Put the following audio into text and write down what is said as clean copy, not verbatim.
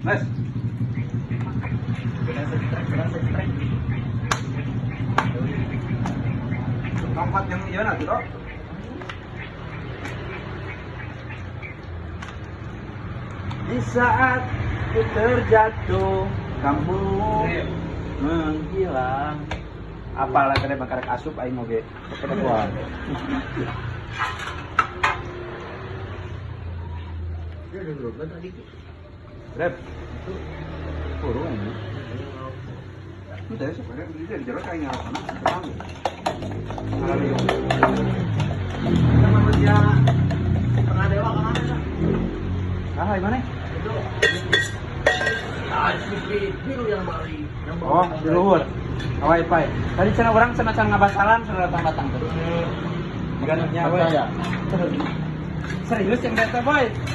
Mas. Strek. Tongkat yang iya nanti toh. Di saat ku terjatuh, kamu menghilang. Apalah tadi bakar asup aing oge. Kepada gua. Dia udah berubah tadi. Rep. Burung ini. Udah sebenarnya dia di jero kayak ngarep. Sama manusia pernah dewa kemana kan? Ah, gimana? Itu. Ah, si biru yang Bali. Yang Oh, di luhur. Wifi. Tadi cenah urang cenah can ngabasalan cenah datang-datang tuh. Ganutnya we. Percaya. Serius yang data boy.